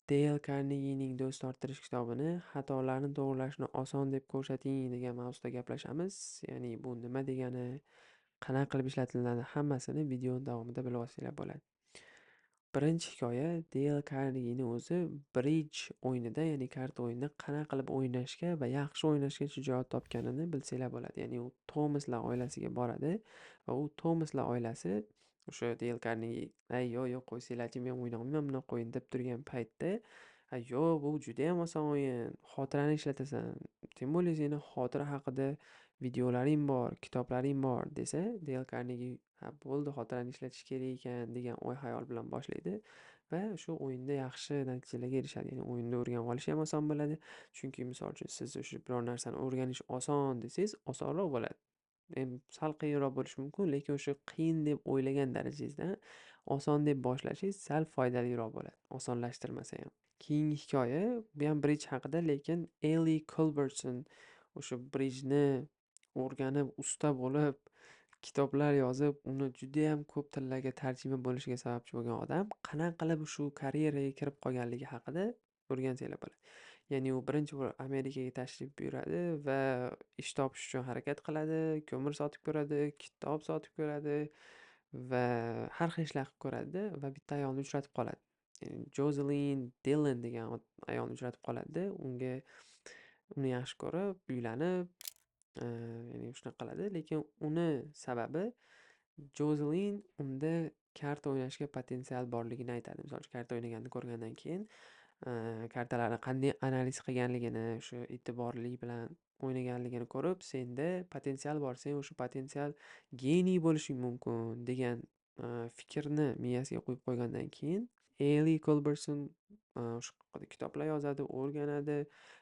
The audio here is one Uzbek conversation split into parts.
Deyl Karnegining "Do'st orttirish" kitobini xatolarni to'g'rilashni oson deb ko'rsating degan mavzuda gaplashamiz. Ya'ni bu nima degani, qanaqa qilib ishlatiladi, hammasini video davomida bilib olsanglar bo'ladi. Birinchi hikoya Deyl Karnegini o'zi bridge o'yinida, ya'ni karta o'yinida qanaqa qilib o'ynashga va yaxshi o'ynashga shijoat topganini bilsanglar bo'ladi. Ya'ni u Tomaslar oilasiga boradi va u Tomaslar oilasi o'sha Deyl Karnegi "Ay, yo'q, yo'q, qo'ysanglarchi, men o'ynolmayman bunaqa o'yin" deb turgan paytda, "A, yo'q, bu judayam oson o'yin, xotirani ishlatasan. Тем более seni xotira haqida videolaring bor, kitoblaring bor" desa, Deyl Karnegi "Ha, bo'ldi, xotirani ishlatish kerak ekan" degan o'y-xayol bilan boshlaydi va shu o'yinda yaxshi natijalarga erishadi. Ya'ni o'yinda o'rganib olish ham oson bo'ladi. Chunki misol uchun siz o'sha biror narsani o'rganish oson desangiz, osonroq bo'ladi. Endi sal qiyinroq bo'lishi mumkin, lekin o'sha qiyin deb o'ylagan darajangizdan oson deb boshlashingiz sal foydaliroq bo'ladi, osonlashtirmasa ham. Keyingi hikoya bu ham bridge haqida, lekin Eli Culbertson o'sha bridgeni o'rganib, usta bo'lib, kitoblar yozib, uni judayam ko'p tillarga tarjima bo'lishiga sababchi bo'lgan odam qanaqa qilib shu karyeraga kirib qolganligi haqida o'rgansanglar bo'ladi. Ya'ni u birinchi bo'lib Amerikaga tashrif buyuradi va ish topish uchun harakat qiladi, ko'mir sotib ko'radi, kitob sotib ko'radi va har xil ishlar qilib ko'radida va bitta ayolni uchratib qoladi. Ya'ni Joselyn Dillon degan ayolni uchratib qoladida, unga uni yaxshi ko'rib, uylanib, ya'ni shunaqa qiladi. Lekin uni sababi Joselyn unda karta o'ynashga potensial borligini aytadi. Misol uchun karta o'ynaganini ko'rgandan keyin kartalarni qanday analiz qilganligini, o'sha e'tiborlilik bilan o'ynaganligini ko'rib, senda potensial bor, sen o'sha potensial geniy bo'lishing mumkin degan fikrni miyasiga qo'yib qo'ygandan keyin Eli Culbertson o'sha haqida kitoblar yozadi, o'rganadi,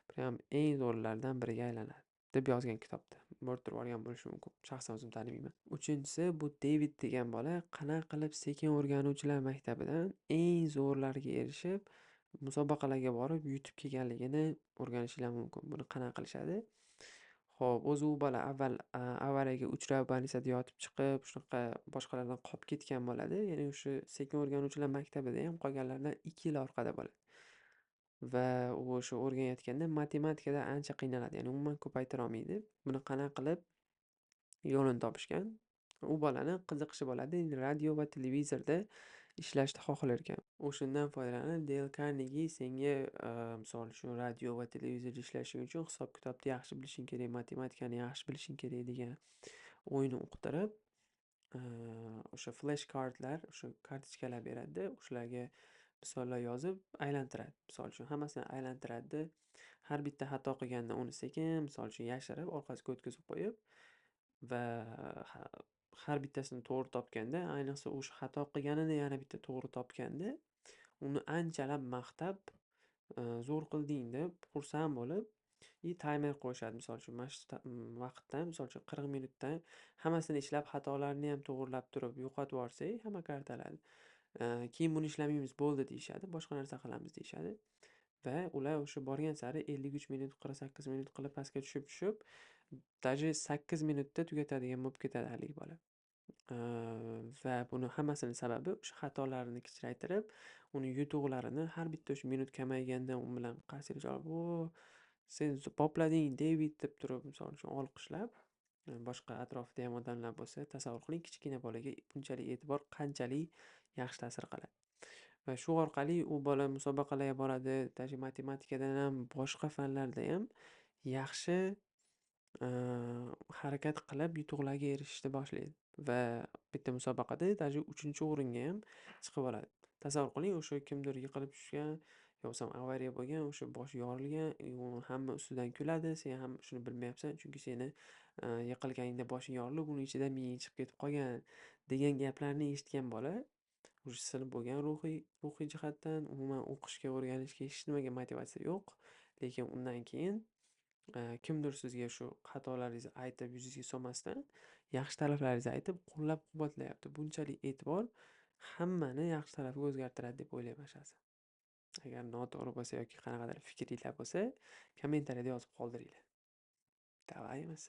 prям eng zo'rlardan biriga aylanadi deb yozgan kitobda. Bo'rttirib yuborgan bo'lishi mumkin. Shaxsan o'zim tanimayman. Uchinchisi bu David degan bola qanaqa qilib sekin o'rganuvchilar maktabidan eng zo'rlarga erishib, musobaqalarga borib yutib kelganligini o'rganishinglar mumkin. Buni qanaqa qilishadi? Xo'p, o'zi u bola avval avariyaga uchrab, больница da yotib chiqib, shunaqa boshqalardan qolib ketgan bo'ladi. Ya'ni o'sha sekin o'rganuvchilar maktabida ham qolganlardan 2 yil orqada bo'ladi. Va u o'sha o'rganayotganda matematikada ancha qiynaladi. Ya'ni umuman ko'paytira olmaydi. Buni qanaqa qilib yo'lini topishgan? U bolani qiziqishi bo'ladi, radio va televizorda ishlashni xohlar ekan. O'shandan foydalanib Deyl Karnegi senga, misol uchun radio va televizorda ishlashing uchun hisob-kitobni yaxshi bilishing kerak, matematikani yaxshi bilishing kerak degan o'yini uqtirib, o'sha flash cardlar, o'sha kartochkalar beradida, o'shalarga misollar yozib aylantiradi. Misol uchun hammasini aylantiradida, har bitta xato qilganda uni sekin, misol uchun yashirib, orqasiga o'tkazib qo'yib va har bittasini to'g'ri topganda, ayniqsa o'sha xato qilganini yana bitta to'g'ri topganda, uni anchalab maqtab, zo'r qilding deb xursand bo'lib, и taymer qo'yishadi. Misol uchun mana shu vaqtdan, misol uchun 40 minutdan hammasini ishlab, xatolarni ham to'g'rilab turib yo'qotib yuborsak hamma kartalarni, keyin buni ishlamaymiz bo'ldi deyishadi, boshqa narsa qilamiz deyishadi. Va ular o'sha borgan sari 53 minut, 48 minut qilib pastga tushib-tushib, даже 8 minutda tugatadigan bo'lib ketadi haligi bola. Va buni hammasini sababi o'sha xatolarini kichraytirib, uni yutuqlarini har bitta o'sha minut kamayganda u bilan qarsaklar chalib, "O, sen boplading, David" deb turib, misol uchun olqishlab, boshqa atrofida ham odamlar bo'lsa, tasavvur qiling, kichkina bolaga bunchalik e'tibor qanchalik yaxshi ta'sir qiladi. Va shu orqali u bola musobaqalarga boradi, даже matematikadan ham, boshqa fanlarda ham yaxshi harakat qilib yutuqlarga erishishni boshlaydi va bitta musobaqada даже 3-o'ringa ham chiqib oladi. Tasavvur qiling, o'sha kimdir yiqilib tushgan, yo bo'lmasam avariya bo'lgan, o'sha boshi yorilgan, hamma ustidan kuladi, sen ham shuni bilmayapsan, chunki seni yiqilganingda boshing yorilib, uni ichidan miyang chiqib ketib qolgan degan gaplarni eshitgan bola уже sinib bo'lgan ruhiy jihatdan, umuman o'qishga, o'rganishga hech nimaga motivatsiya yo'q. Lekin undan keyin kimdir sizga shu xatolaringizni aytib, yuzingizga solmasdan, yaxshi taraflaringizni aytib, qo'llab-quvvatlayapti. Bunchalik e'tibor hammani yaxshi tarafiga o'zgartiradi deb o'ylayman shaxsan. Agar noto'g'ri bo'lsa yoki qanaqadir fikringlar bo'lsa, kommentariyada yozib qoldiringlar. Давай emas.